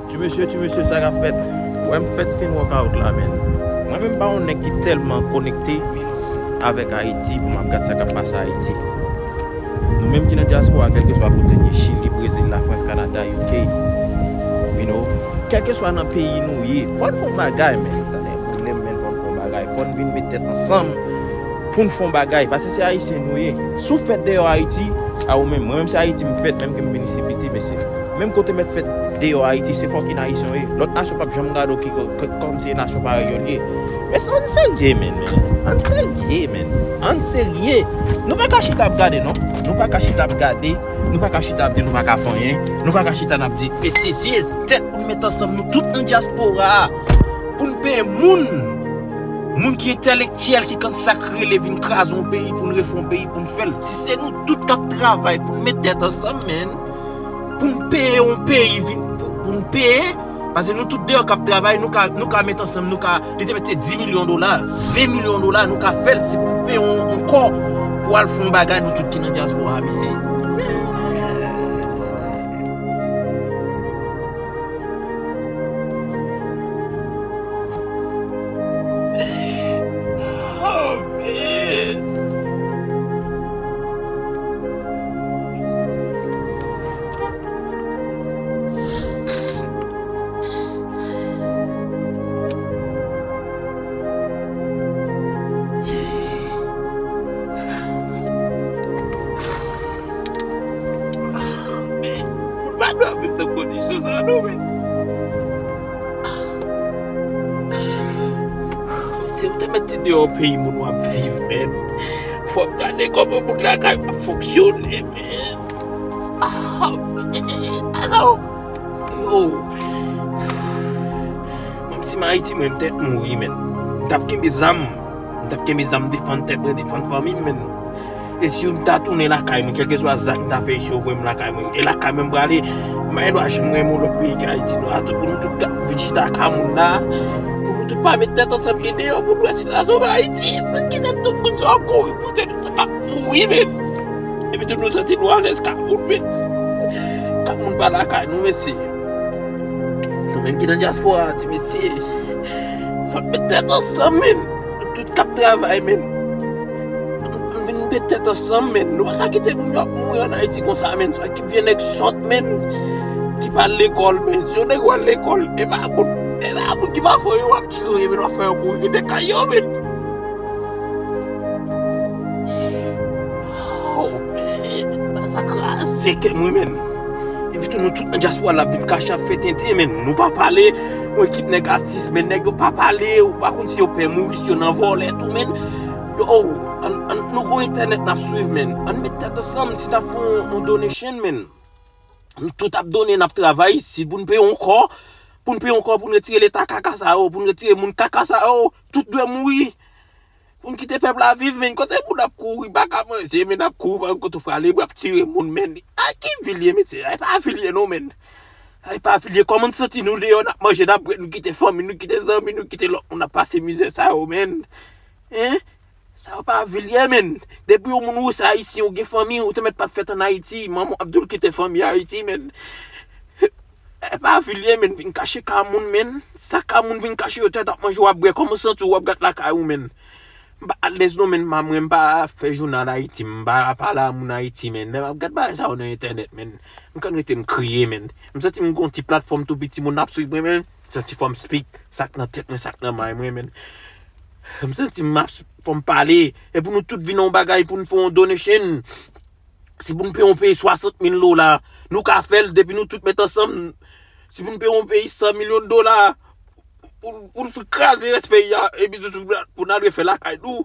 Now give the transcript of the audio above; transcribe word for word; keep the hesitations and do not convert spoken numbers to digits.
Ti mesye, ti mesye, sa k ap fèt? Ou wè m fèt fin workout la, men. Mwen menm pa yon nèg ki tèlman konekte avèk Ayiti pou m ap gad sa k ap pase Ayiti. Nou menm ki nan dyaspora, kèlkeswa kote n ye, Chili, Brezil, Lafrans, Kanada, U K, you know, kèlkeswa nan peyi nou ye, fò n fè yon bagay, men. Tande, pwoblèm, men, fò n fè yon bagay. Fò n vin met tèt ansanm pou n fè yon bagay. Paske se Ayisyen nou ye. Si w fèt deyò Ayiti, a ou menm. Mwen menm se Ayiti m fèt, menm ke m vin isit piti, mesye. Menm kote m fèt deyò Ayiti, se fucking Ayisyen w ye. Lòt nasyon p ap janm gade w ki kò-, kò-, kòmsi e nasyon parèy yo l ye. Men se ann serye, men, men. Ann serye, men. Ann serye. Nou pa ka chita ap gade, non. Nou pa ka chita ap gade. Nou pa ka chita ap di nou pa ka fè anyen. Nou pa ka chita n ap di, mesye, si e tèt pou n met ansanm, nou tout nan dyaspora a, pou n peye moun. Moun ki entèlektyèl, ki konn sa k rele vin kraze yon peyi pou n refè yon peyi pou n fè l. Si se nou tout k ap travay pou n met tèt ansanm, men, pou n peye yon peyi, vin, pou, pou n peye, paske nou tout deyò k ap travay, nou ka, nou ka met ansanm, nou ka, li te mete dis milyon dola, ven milyon dola, nou ka fè l si pou n peye yon, yon kò pou al fè yon bagay, nou tout ki nan dyaspora a, mesye. Oh, man. Moun pa dwe ap viv nan kondisyon sa a non, men. Se ou te mete deyò peyi moun w ap viv, men. Fò w gade kòman moun lakay w ap fonksyone, men. Ah, men, men, men, sa yo. Yo. Menm si m Ayiti, mwen, m tèt mouri, men. M t ap kenbe zam. M t ap kenbe zam, defann tèt mwen, defann fanmi m, men. E si m ta tounen lakay mwen, kèlkeswa zak m ta fè, si yo voye m lakay mwen, e lakay mwen m prale, m pa gen dwa janm renmen yon lòt peyi ke Ayiti, non. Atò, pou nou tout ka vin chita ka moun la, pou nou tout pa met tèt ansanm, gen deyò, pou nou wè sitiyasyon Ayiti, men kite tout moun sa ap kouri pou tèt nou, sa ap mouri, men. Epi tou nou santi nou alèz ka moun, men. Ka moun pa lakay nou, mesye. Nou menm ki nan dyaspora a, ti mesye. Fò n met tèt ansanm, men. Nou tout k ap travay, men. Ann vin met tèt ansanm, men. Nou pa ka kite moun yo ap mouri ann Ayiti konsa, men. Sa ki vye nèg sòt, men. Ki pa al lekòl, men. Si yon nèg w al lekòl, e pa moun, e pa moun ki pa fè yo w ap tire, men. W ap fè yo kouri kite kay yo, men. Oh, men. Sa kraze kè mwen, men. Epi tou nou tout nan dyaspora la ap vin kache ap fè tenten, men. Nou pa pale, yon ekip nèg atis, men nèg yo pa pale, ou pa konn si yo pè mouri, si yo nan vòlè tou, men. Yo, ann, ann, nou gon entènèt n ap swiv, men. Ann met tèt ansanm, si n ap fè yon, yon donation, men. Nou tout ap donnen, n ap travay isit pou n peye yon kò, pou n peye yon kò, pou n retire leta kaka sa yo, pou n retire moun kaka sa yo, tout dwe mouri. Pou n kite pèp la viv, men, kote moun ap kouri, pa ka manje, men, ap kouri, pa konn kote w prale, w ap tire moun, men. A ki vil ye, mesye? A pa vil ye, non, men. A pa vil ye, kòman n santi nou deyò, n ap manje, n ap bwè, nou kite fanmi, nou kite zanmi, nou kite lòt moun ap pase mizè sa yo, men. Hein? Sa yo pa vil ye, men. Depi yon moun ou se Ayisyen, ou gen fanmi, ou te mèt pa t fèt ann Ayiti, manman w ap di w l kite fanmi Ayiti, men. E pa vil ye, men, vin kache ka moun, men. Sa ka moun vin kache yo tèt ap manje, w ap bwè, kòman w santi w, w ap gad lakay ou, men. M pa alèz non, men, m pa, mwen, m pa fè jounal Ayiti, m pa pale a moun Ayiti, men. Lè m ap gad bagay sa yo nan entènèt, men, m konn rete m kriye, men. M santi m gon ti platfòm tou piti, moun ap swiv mwen, men. M santi fò m speak, sa k nan tèt mwen, sa k nan may mwen, men. M santi m ap, fò m pale. E pou nou tout vin yon bagay, pou n fè yon donation. Si pou n peye yon peyi swasant mil dola, nou ka fè l depi nou tout met ansanm. Si pou n peye yon peyi san milyon dola, pou, pou n fout kraze rès peyi a, epi tou, pou n al refè lakay nou.